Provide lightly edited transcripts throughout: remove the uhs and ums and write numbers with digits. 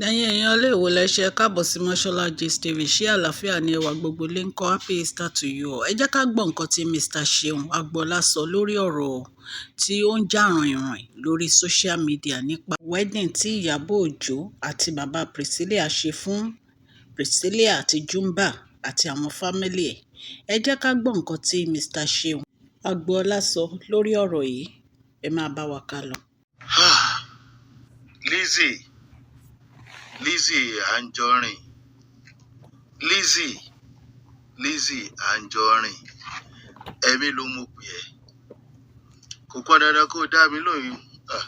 Ẹ̀yin èèyàn ilé ìwò lẹ ṣe káàbọ̀ sí Mashola Gist TV. Ṣé àlàáfíà ni ẹwà gbogbo lè ń kọ́? Happy Easter to you all. Ẹ jẹ́ ká gbọ́ nǹkan tí Mr. Ṣeun Agboola sọ lórí ọ̀rọ̀ tí ó ń jà ròhìnròhìn lórí social media nípa wedding tí Ìyábọ̀ Òjó àti bàbá Priscilla ṣe fún Priscilla àti Jumba àti àwọn family ẹ̀. Ẹ jẹ́ ká gbọ́ nǹkan tí Mr. Ṣeun Agboola sọ lórí ọ̀rọ̀ yìí. Ẹ máa bá wa ká lọ. Lizzy, Lizzy Anjorin, Lizzy, Lizzy Anjorin, ẹ̀mí ló mú pè ẹ́. Kò pọn dandan kó o dá mi lóhùn. Ah,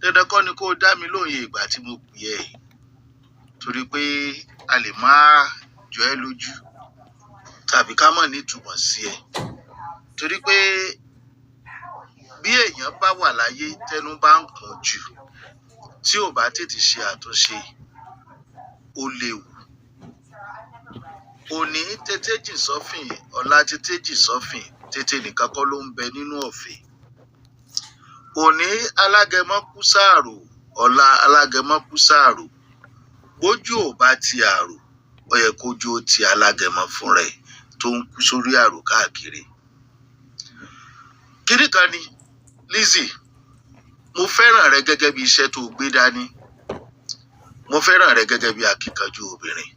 dandan kọ́ ni kó o dá mi lóhùn ìgbà tí mo pè ẹ́, torí pé a lè má jọ ẹ́ lójú tàbí ká mọ̀ nítumọ̀ sí ẹ, torí pé bí èèyàn bá wà láyé, tẹnu bá ń kùn jù, tí ò bá tètè ṣe àtúnṣe, ó léwu. Òní tètè jìn sọ́fìn, ọ̀la tètè jìn sọ́fìn, tètè nìkan kọ́ ló ń bẹ nínú ọ̀fìn. Òní alágẹmọ kú sáàrò, ọ̀la alágẹmọ kú sáàrò. Bójú ò bá ti àrò, ó yẹ kójú ó ti alágẹmọ fúnra ẹ̀ tó ń kú sórí àrò káàkiri. Kinní kan ni, Lizzy, mo fẹ́ràn rẹ gẹ́gẹ́ bí iṣẹ́ tó gbé dání. Mo fẹ́ràn rẹ gẹ́gẹ́ bí akíkanjú obìnrin.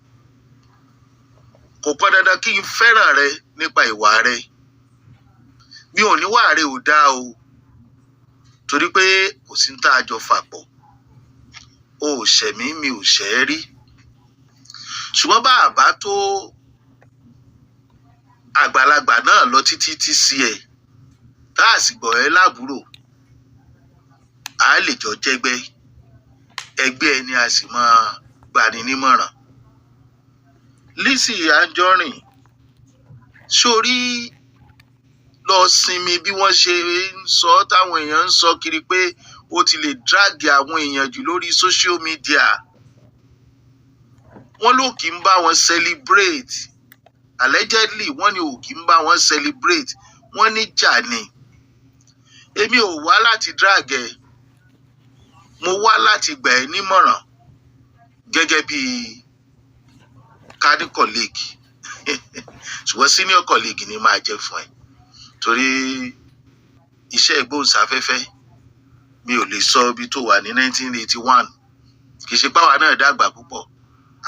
Kò pọn dandan kí n fẹ́ràn rẹ nípa ìwà rẹ. Mi ò níwà rẹ ò dáa o, torí pé kò sí ní tá a jọ fà pọ̀. O ò ṣẹ̀ mí, mi ò ṣẹ̀ ẹ́ rí. Ṣùgbọ́n bá a bá tó àgbàlagbà náà lọ títí tí sí ẹ, tá a sì gbọ́ ẹ lábúrò, a lè jọ jẹ́gbẹ́. Ẹgbẹ́ ẹni a sì máa gbani nímọ̀ràn. Lizzy Anjorin, sórí lọ sinmi bí wọ́n ṣe ń sọ, táwọn èèyàn ń sọ kiri pé ó ti lè drag àwọn èèyàn jù lórí social media. Wọ́n ló kì í bá wọn celebrate. Allegedly, wọ́n ní ò kì í bá wọn celebrate, wọ́n ní jà ni. Èmi ò wá láti drag ẹ, mo wá láti gbà ẹ́ nímọ̀ràn gẹ́gẹ́ bí kání colleague, ṣùgbọ́n senior colleague ni máa jẹ́ fún ẹ, torí iṣẹ́ ìgbóhùnsáfẹ́fẹ́, mi ò lè sọ ibi tó wà ní 1981. Kì í ṣe páwa náà dàgbà púpọ̀,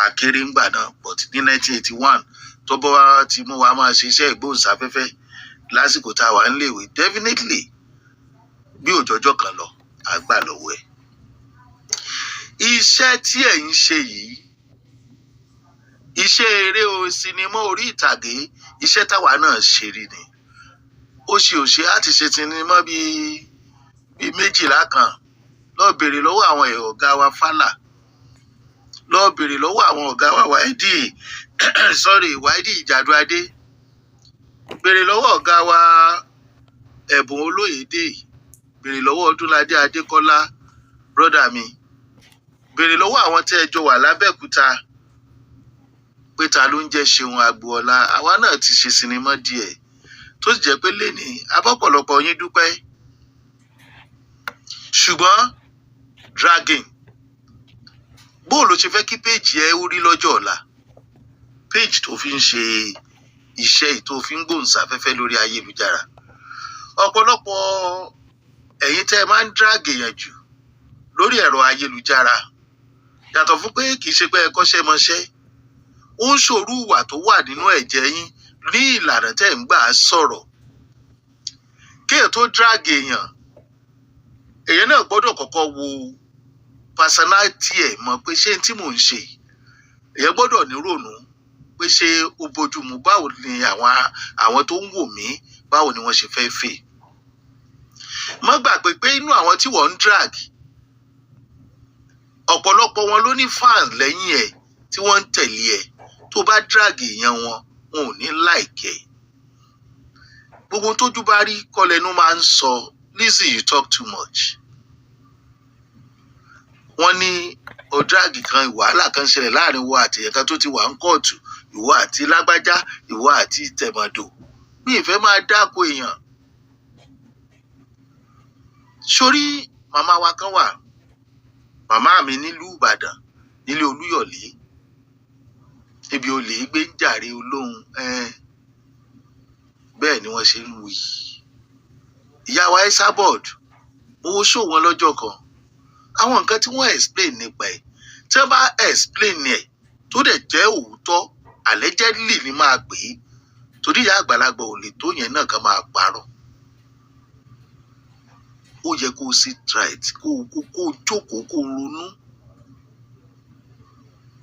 àkéré ńgbà náà, but ní 1981 tó bá wá ti mú wa máa ṣe iṣẹ́ ìgbóhùnsáfẹ́fẹ́ lásìkò tá a wà níléèwé, definitely bí òjọjọ́ kan lọ àgbà lọ́wọ́ ẹ̀. Iṣẹ́ tí ẹ̀ ń ṣe yìí, iṣẹ́ eré o, sinimá orí ìtàgé, iṣẹ́ táwa náà ṣe rí ni. Ó ṣe ò ṣe á ti ṣe sinimá bíi 12 kan. Lọ béèrè lọ́wọ́ àwọn ọ̀gá wa Fálà, lọ béèrè lọ́wọ́ àwọn ọ̀gá wa Wáídì, sorry, Wáídì Ìjàdùadé, béèrè lọ́wọ́ ọ̀gá wa Ẹ̀bùn Olóyèdè, béèrè lọ́wọ́ Ọdúnládé Adékọ́lá, brother mi, béèrè lọ́wọ́ àwọn tẹ́ ẹ jọ wà lábẹ́òkúta pé ta ló ń jẹ́ Ṣeun Agboola. Àwa náà ti ṣe sinimá díẹ̀, tó sì jẹ́ pé lénìí abọ́pọ̀lọpọ̀ yín dúpẹ́. Ṣùgbọ́n dragging, bó ló ṣe fẹ́ kí page ẹ ó rí lọ́jọ́ ọ̀la? Page tó fi ń ṣe iṣẹ́ yìí, tó fi ń gbóhùnsáfẹ́fẹ́ lórí ayélujára, ọ̀pọ̀lọpọ̀ ẹ̀yin tẹ́ ẹ máa ń drag èèyàn jù lórí ẹ̀rọ ayélujára, yàtọ̀ fún pé kì í ṣe pé ẹ kọ́ṣẹ́ mọṣẹ́, ó ń ṣòro ìwà tó wà nínú ẹ̀jẹ̀ yín ní ìlànà tẹ́ ẹ̀ ń gbà sọ̀rọ̀. Kéèyàn tó drag èèyàn, èèyàn náà gbọ́dọ̀ kọ́kọ́ wo personality ẹ̀, mọ̀ pé ṣé tí mò ń ṣe yìí, èèyàn gbọ́dọ̀ ní rònú pé ṣé ó bójú mu? Báwo ni àwọn tó ń wò mí, báwo ni wọ́n ṣe fẹ́ fè? Má gbàgbé pé inú àwọn tí wọ́n ń drag, ọ̀pọ̀lọpọ̀ wọn ló ní fans lẹ́yìn ẹ̀ tí wọ́n ń tẹ̀lé ẹ̀. Tó bá drag èèyàn wọn, wọn ò ní like ẹ̀. Gbogbo tójú bá rí kọ́ lẹ́nu máa ń sọ. Lizzy, you talk too much. Wọ́n ní o drag kan, wàhálà kan ṣẹlẹ̀ láàrin wo àti ẹ̀ka tó ti wà ń kóòtù, ìwọ àti lágbájá, ìwọ àti tẹ̀mọ̀dò. Mi ì fẹ́ máa dáko èèyàn sórí. Màmá wa kan wà, màmá mi nílùú Ìbàdàn. Nílé Olúyọ̀lé, níbi olè gbé ń jàre olóhun, bẹ́ẹ̀ ni wọ́n ṣe ń wí. Ìyá wa Esabod, mo wo show wọn lọ́jọ́ kan. Àwọn nǹkan tí wọ́n explain nípa ẹ̀, tí wọ́n bá explain ẹ̀ tó dẹ̀ jẹ́ òótọ́, allegedly ni máa pè é, torí ìyá àgbàlagbà ò lè tó yẹn náà kàn máa parọ́. Ó yẹ kó o sit right, kó o jókòó, kó o ronú.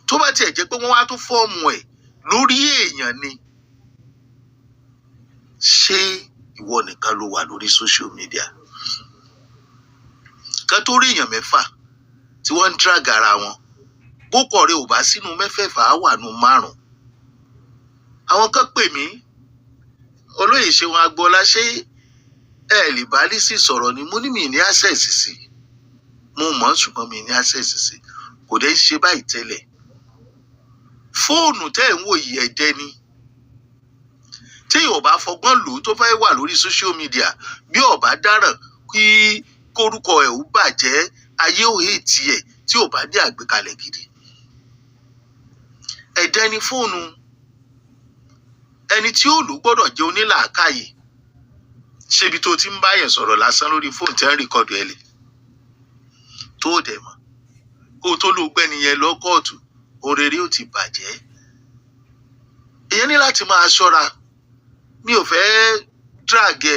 Tó bá tiẹ̀ jẹ́ pé wọ́n wá tún form ẹ̀ lórí èèyàn ni, ṣé ìwọ nìkan ló wà lórí social media? Kan tó rí èèyàn mẹ́fà tí wọ́n ń drag ara wọn, bókọ̀ rẹ ò bá sínú mẹ́fẹ̀ẹ̀fà, á wà nù márùn. Àwọn kan pè mí, "Olóyè Ṣeun Agboola, ṣé ẹ lè bá Lizzy sọ̀rọ̀ ni?" Mo ní mi ní access sí. Mo mọ̀ ọ́n, ṣùgbọ́n mi ní access sí. Kò dé ṣe báyìí tẹ́lẹ̀. Fóònù tẹ́ ẹ̀ ń wò yìí, ẹ̀jẹ̀ ni. Tí yóò bá fọgbọ́n lò ó, tó fẹ́ wà lórí social media, bí ó bá dáràn kí kórúkọ ẹ̀ ó bàjẹ́, ayé ò hate ẹ̀ tí ò bá ní àgbékalẹ̀ gidi. Ẹ̀dẹ́ ni fóònù. Ẹni tí ó lò gbọ́dọ̀ jẹ́ onílàákàyè. Ṣébi tó ti ń báyẹn sọ̀rọ̀ lásán lórí fóònù tí ń record ẹ̀ lè tó dẹ̀ mọ̀, kó o tó ló gbẹ́ni yẹn lọ kóòtù, ohun rere ó ti bàjẹ́. Ìyẹn ní láti máa ṣọ́ra. Mi ò fẹ́ drag ẹ,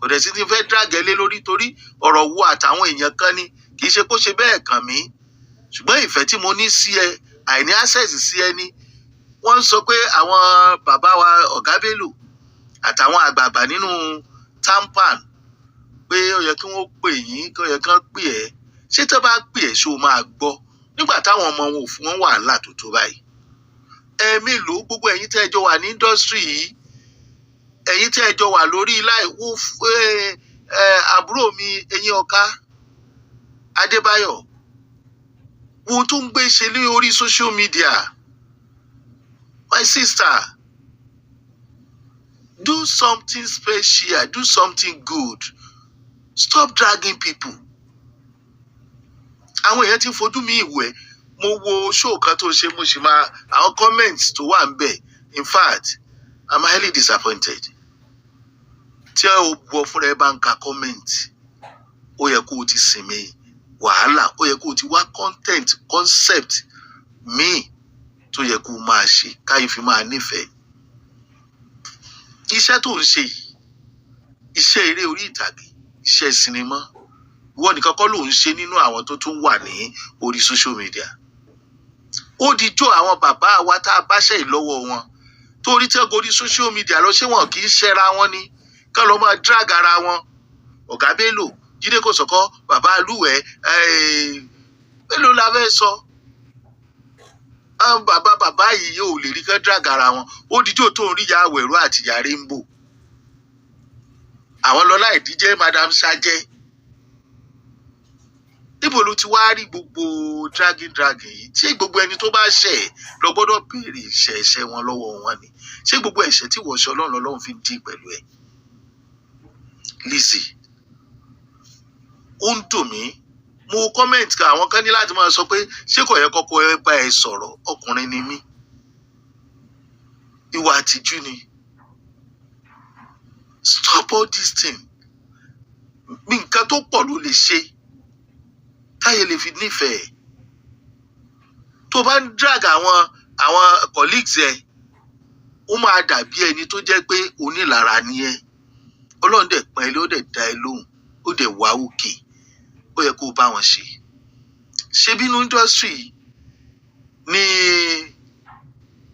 kò dẹ̀ sí ti fẹ́ drag ẹ lé lórí, torí ọ̀rọ̀ wo àtàwọn èèyàn kan ni. Kì í ṣe kó ṣe bẹ́ẹ̀ kàn mí, ṣùgbọ́n ìfẹ́ tí mo ní sí ẹ, àìní access sí ẹ ní. Wọ́n ń sọ pé àwọn bàbá wa Ọ̀gá Bello àtàwọn àgbààgbà nínú TAMPAN pé ó yẹ kí wọ́n pè yín, kí ó yẹ kí wọ́n pè ẹ́. Ṣé tó bá pè ẹ́, ṣó máa gbọ́ nígbà táwọn ọmọ wọn ò fún wọn wàhálà tó tó báyìí? Ẹ̀ẹ́mélòó gbogbo ẹ̀yin tẹ́ ẹ jọ wà ní industry yìí, ẹ̀yin tẹ́ ẹ jọ wà lórí láì wo àbúrò mi Eyín Ọ̀ká Adébáyọ̀, wo tó ń gbé ṣe ní orí social media. My sister, do something special, do something good, stop dragging people. Àwọn èèyàn ti ń fojú mi ìwẹ̀. Mo wo show kan tó ṣe, mo sì máa àwọn comments tó wà ń bẹ̀. In fact, I'm highly disappointed. Tí ẹ ò wọ fúnra ẹ bá ń ka comment, ó yẹ kó o ti sinmi wàhálà, ó yẹ kó o ti wá content, concept míì tó yẹ kó o máa ṣe káyé fi máa nífẹ̀ẹ́ iṣẹ́ tó ń ṣe yìí, iṣẹ́ eré orí ìtàgé, iṣẹ́ sinimá. Ìwọ nìkan kọ́ ló ń ṣe nínú àwọn tó tún wà ní orí social media. Ó dijọ́ àwọn bàbá wa tá a báṣẹ́ yìí lọ́wọ́ wọn, torí tí wọ́n gorí social media lọ, ṣé wọn kì í ṣẹra wọn ni kán lọ máa drag ara wọn? Ọ̀gá Bello, Jídé Kòsọ́kọ́, bàbá Alúwẹ̀ẹ́, mélòó la fẹ́ sọ? Àwọn bàbá bàbá yìí yóò lè rí kán drag ara wọn. Ó dijọ́ tó ń rí ya Àwẹ̀rọ àti ìyá Rainbow, àwọn lọ́lá ìdíjẹ́, Madam Sajẹ́. Níbo ló ti wá rí gbogbo dragging dragging yìí? Ṣé gbogbo ẹni tó bá ṣẹ̀ ẹ́ lọ gbọ́dọ̀ béèrè ìṣẹ̀ ẹ̀ṣẹ̀ wọn lọ́wọ́ wọn ni? Ṣé gbogbo ẹ̀ṣẹ̀ tí wọ́n ṣe, Ọlọ́run lọ́lọ́run fi dí pẹ̀lú ẹ̀? Lizzy, ó ń dùn mí. Mo comment kan, àwọn kan ní láti máa sọ pé ṣé kò yẹ kọ́kọ́ ẹ bá ẹ sọ̀rọ̀? Ọkùnrin ni mí, ìwà àtijú ni. Stop all this thing. Nǹkan tó pọ̀ ló lè ṣe táyé lè fi nífẹ̀ẹ́. Tó bá ń drag àwọn colleagues ẹ, ó máa dàbí ẹni tó jẹ́ pé onílara ni ẹ. Ọlọ́run dẹ̀ pọ́n ẹ lé, ó dẹ̀ dá ẹ lóhùn, ó dẹ̀ wá òkè. Ó yẹ kó o bá wọn ṣe. Ṣé bínú industry ní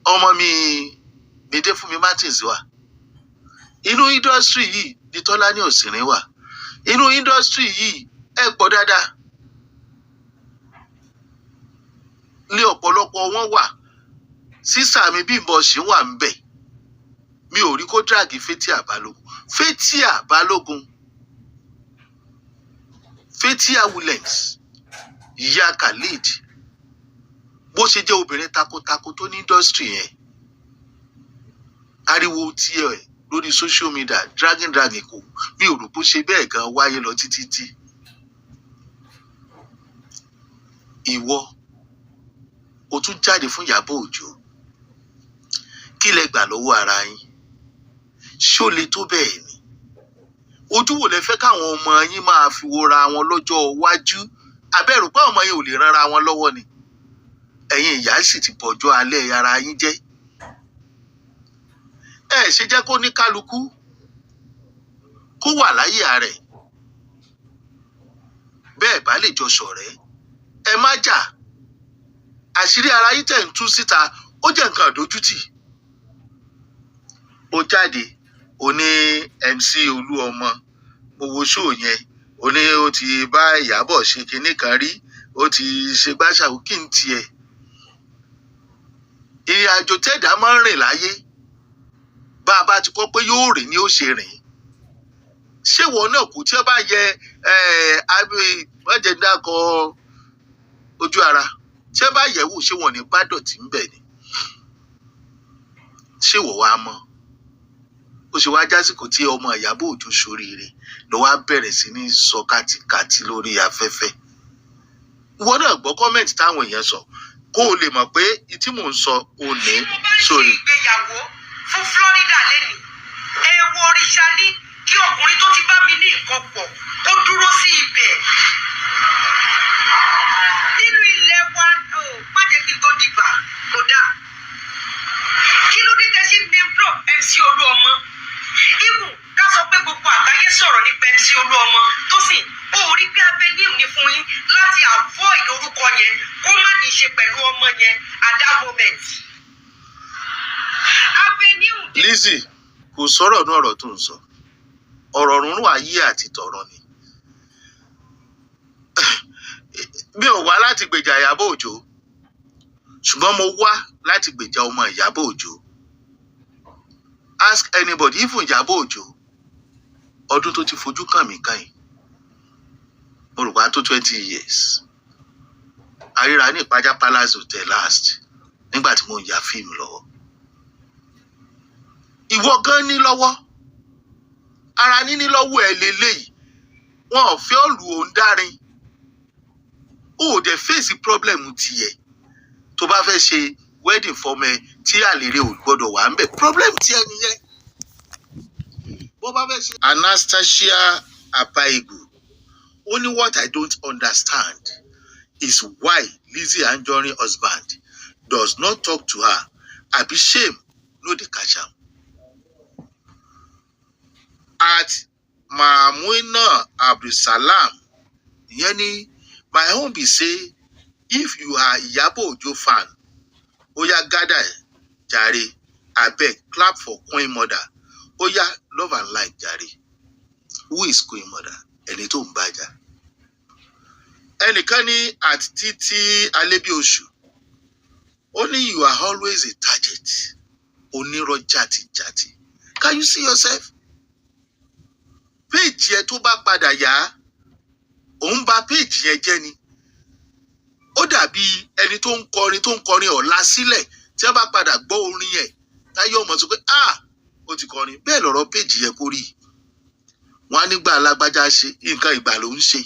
ọmọ mi Mide Fúnmi Martins wà? Inú industry yìí ní Tọ́lání Òsínrín wà. Inú industry yìí ẹ pọ̀ dáadáa lé, ọ̀pọ̀lọpọ̀ wọn wà. Sísà mi Bímbọ́ ṣì wà ń bẹ̀. Mi ò rí kó drag Fathia Balogun. Fathia Balogun, Fathia Williams, ìyá Khalid, bó ṣe jẹ́ obìnrin takuntakun tó ní industry yẹn, ariwo tiẹ̀ lórí social media, dragging dragging, kò, mi ò rò bó ṣe bẹ́ẹ̀ gan wáyé lọ títí tí ìwọ Tún jáde fún Ìyábọ̀ Òjó. Kí lẹ gbà lọ́wọ́ ara yín? Ṣó le tó bẹ́ẹ̀ ni? Ojú wo lẹ fẹ́ káwọn ọmọ yín máa fi wora wọn lọ́jọ́ iwájú? Abẹ́rù pé ọmọ yín ò lè ranra wọn lọ́wọ́ ni. Ẹ̀yin ìyá sì ti bọ̀jọ́ alẹ́ ara yín jẹ́. Ẹ ṣe jẹ́ kó ní kálukú kó wà láyé rẹ̀. Bẹ́ẹ̀ bá lè jọ ṣọ̀rẹ́, ẹ má jà. Àṣírí ara yín tẹ̀ ń tú síta, ó jẹ́ nǹkan àdójútì. Ó jáde, ó ní MC Olúọmọ, mo wo show yẹn, ó ní ó ti bá Ìyábọ̀ ṣe kinní kan rí, ó ti ṣe gbàṣàwò. Kí n tiẹ̀, ìrìn àjò tẹ́dá máa ń rìn láyé, bá a bá ti kọ́ pé yóò rìn ni ó ṣe rìn. Ṣé ìwọ náà kò tí ó bá yẹ wọ́n jẹ́ dákọ̀ ojú ara tí ó bá yẹ̀ wò, ṣé wọn ò ní bá dọ̀tí ń bẹ̀ ni? Ṣé ìwọ wá mọ̀? Ó ṣe wá jásìkò tí ọmọ Ìyábọ̀ Òjó ṣoríire ló wá bẹ̀rẹ̀ sí ní sọ kátikàti lórí afẹ́fẹ́. Ìwọ náà gbọ́ comment táwọn èèyàn sọ kó o lè mọ̀ pé tí mò ń sọ ò ní Tí mo bá ń ṣe sórí. ìgbéyàwó fún Florida lẹ́nìí, èèwọ̀ òrìṣà ní kí ọkùnrin tó ti bá mi ní nǹkan pọ̀ kó dúró sí ibẹ̀ nínú ilẹ̀ wa. Ó má jẹ́ kí n tó dìgbà kò dáa. Kí ló dé tẹ́ ṣe name drop MC Olúọmọ? Even ká sọ pé gbogbo àgbáyé sọ̀rọ̀ nípa MC Olúọmọ tó sì ó rí pé avenue ní fún yín láti avoid orúkọ yẹn, kó má ní í ṣe pẹ̀lú ọmọ yẹn at that moment. Avenue. Lizzy, kò sọ̀rọ̀ ní ọ̀rọ̀ tó ń sọ, ọ̀rọ̀ rúnrún ayé àti tọ̀rọ̀ ni. Mi ò wá láti gbèjà Ìyábọ̀ Òjó, ṣùgbọ́n mo wá láti gbèjà ọmọ Ìyábọ̀ Òjó. Ask anybody, even Ìyábọ̀ Òjó, ọdún tó ti fojú kàn mí kàn yìí, mo rò pé á tó 20 years. Àríra ní Ìpájà Palace Hotel last, nígbà tí mo ń ya fíìmù lọ́wọ́. Ìwọ gan ní lọ́wọ́ ara níní lọ́wọ́ ẹ lélẹ́yìí. Wọn ò fẹ́ òlù òun dárin, o ò dẹ̀ face problem tiẹ̀. Tó bá fẹ́ ṣe wedding fọmọ ẹ tí àlèrè ò gbọ́dọ̀ wà ń bẹ̀, problem tiẹ̀ nìyẹn. Bó bá fẹ́ ṣe. Anastasia Apaigu, ó ní, "What I don't understand is why Lizzy Anjorin husband does not talk to her. Abi shame no dey catch am?" @Mamuina Abdulsalam, ìyẹn ní, "My own be say, if you are Iyabo Ojo fan, oya gather jare, abeg clap for queen mother. Oya, love and like jare." Who is queen mother? Ẹni tó ń bájà. Ẹnìkan ní @TitiAlebiosu, ó ní, "You are always a target, onírọ́ jàtijàti. Can you see yourself? Page ẹ tó bá padà yá, òun bà page yẹn jẹ́ ni. Ó dàbí ẹni tó ń kọrin, tó ń kọrin ọ̀la sílẹ̀, tí wọ́n bá padà gbọ́ orin yẹn, táyé ọmọ sọ pé, 'Ah, ó ti kọrin.' Bẹ́ẹ̀ lọ̀rọ̀ page yẹn kó rí. Wọn á nígbà alágbájá ṣe nǹkan, ìgbà ló ń ṣe.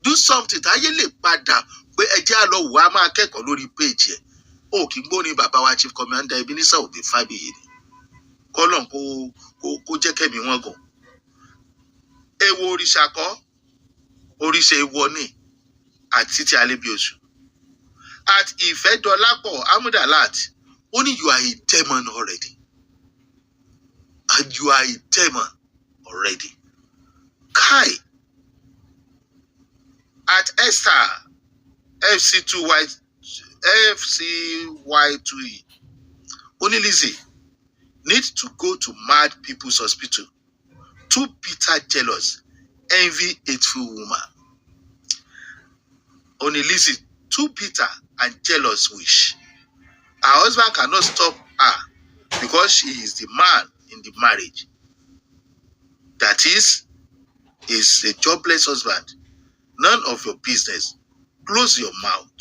Do something táyé lè padà pé ẹ jẹ́ á lọ wò á, máa kẹ́kọ̀ọ́ lórí page ẹ̀. Ó kì í gbóni bàbá wa Chief Commander Ebenezer Obey Fábíyì ni, kọ́lọ̀ kó jẹ́ kẹ́mi wọn gùn. Èwo òrìṣà kọ́, òrìṣà èèwọ̀ ni. Àti Títí Alébíoṣù, @Ìfẹ́dọlápọ̀ Amudalat, ó ní, "You are a demon already, and you are a demon already." Kai. @EstherFC2Y FCY2E, ó ní, "Lizzy need to go to mad people's hospital. Too bitter, jealous, envy, hateful woman." Ó ní, "Lizzy too bitter and jealous wish. Her husband cannot stop her because she is the man in the marriage. That is a jobless husband. None of your business. Close your mouth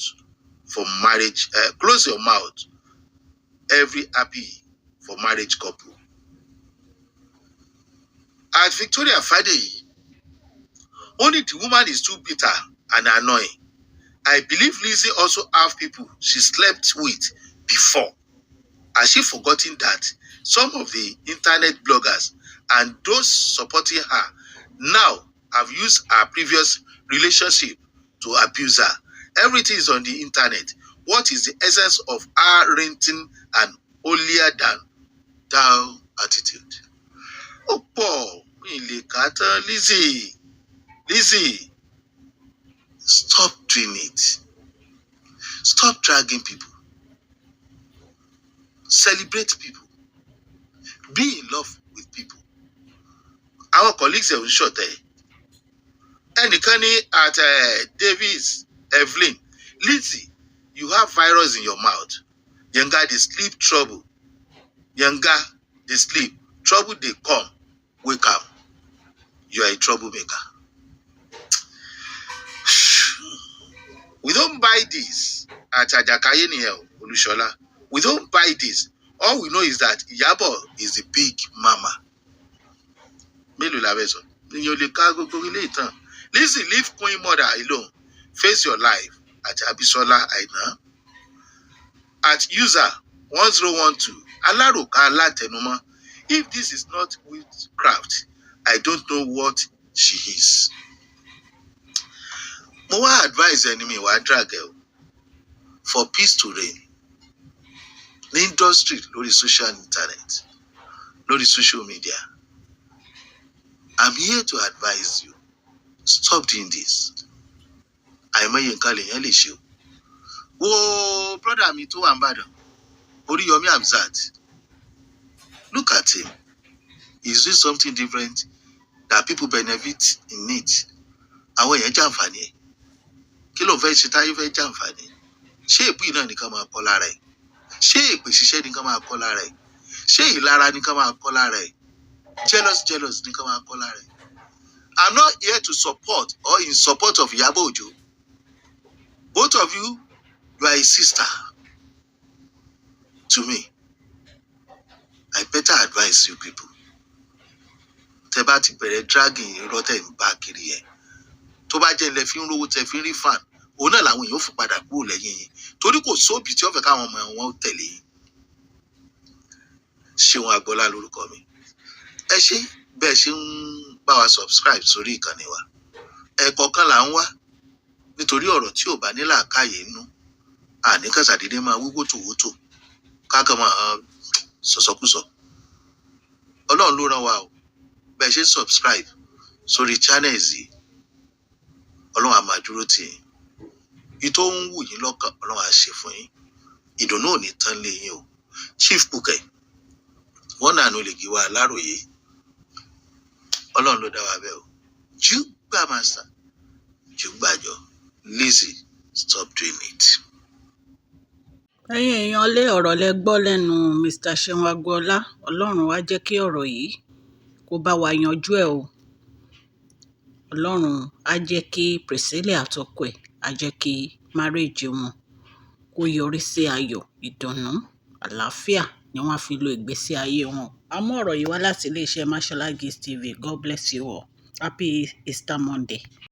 for marriage. Close your mouth. Every happy for marriage couple." @VictoriaFadeyi, only, "The woman is too bitter and annoying. I believe Lizzy also have people she slept with before. Has she forgotten that some of the internet bloggers and those supporting her now have used her previous relationship to abuse her? Everything is on the internet. What is the essence of her renting an holier than thou attitude? Ó pọ̀, mi lè kà á tán. Lizzy, Lizzy, stop doing it. Stop dragging people. Celebrate people. Be in love with people. Àwọn colleagues ẹ̀ ń ṣọ̀tẹ̀. Ẹnìkan ní at Davis Evelyn, "Lizzy, you have virus in your mouth. Yanga dey sleep trouble. Yanga dey sleep. Trouble dey come. Wake up. You are a troublemaker." We don't buy this. At Ajakaye nìyẹn o, Olúṣọlá. We don't buy this. All we know is that Ìyábọ̀ is the big mama. Mélòó la fẹ́ sọ? Ìyẹn ò lè ká gbogbo ilé ìtàn. Lizzy, leave Queen Mother alone. Face your life. At Abisola Aina. At user 1012. Aláròká alátẹnumọ́. If this is not witchcraft, I don't know what she is. Mo wá advise ẹni mi wá drag ẹ o. For peace to reign ní industry, lórí social internet, lórí social media, I'm here to advise you, stop doing this. Àìmọye nǹkan lèèyàn lè ṣe o. Wo brother mi tó wà ń bàdàn, Oríyọmí Hamzat. Look at him. He's doing something different that people benefit in it. Àwọn èèyàn jàǹfààní ẹ̀. Kí ló ń fẹ́ ṣe táyé fẹ́ jàǹfààní? Ṣé èbú yìí náà nìkan máa kọ́ lára ẹ̀? Ṣé èpè ṣiṣẹ́ nìkan máa kọ́ lára ẹ̀? Ṣé ìlara nìkan máa kọ́ lára ẹ̀? Jealous, jealous nìkan máa kọ́ lára ẹ̀? I'm not here to support or in support of Iyabo Ojo. Both of you, you are a sister to me. I better advise you people. Tẹ bá ti bẹ̀rẹ̀ dragging, irọ́ tẹ̀ ń bá kiri yẹn, tó bá jẹ́ ilẹ̀ fi ń rówó, tẹ fi ń rí fan, òun náà làwọn èèyàn ò fi padà kúrò lẹ́yìn yín, torí kò sóbì tí ó fẹ́ káwọn ọmọ wọn tẹ̀lé yín. Ṣéun Agbọ́lá lórúkọ mi. Ẹ ṣé bẹ́ẹ̀ ṣe ń bá wa subscribe sórí ìkànnì wa. Ẹ̀ẹ̀kọ̀ọ̀kan là ń wá, nítorí ọ̀rọ̀ tí ò bá ní làákàyè nínú, àní kàṣàdédé máa wí wótòwótò, kákan máa sọ̀sọkúsọ. Ọlọ́run ló rán wa o. Bẹ́ẹ̀ ṣe ń subscribe sórí channels yìí, Ọlọ́run á máa dúró tì yín. Ìtò ń wù yín lọ́kàn, Ọlọ́run á ṣe fún yín. Ìdùnnú ò ní tán lé yín o. Chief Pukẹ wọn náà ló lè gí wa aláròye. Ọlọ́run ló dá wa bẹ́ẹ̀ o. Jùgbà master jùgbàjọ. Lizzy, stop doing it. Ẹ̀yin èèyàn lé, ọ̀rọ̀ lẹ gbọ́ lẹ́nu Mr Seun Agboola. Ọlọ́run á jẹ́ kí ọ̀rọ̀ yìí kó bá wa yanjú ẹ̀ o. Ọlọ́run á jẹ́ kí Priscilla àtọkọ ẹ̀, á jẹ́ kí marriage wọn kó yọrí sí ayọ̀, ìdùnnú, àlàáfíà ni wọ́n á fi lo ìgbésí ayé wọn. A mú ọ̀rọ̀ yìí wá láti iléeṣẹ́ Mashola Gist TV. God bless you all. Happy Easter Monday.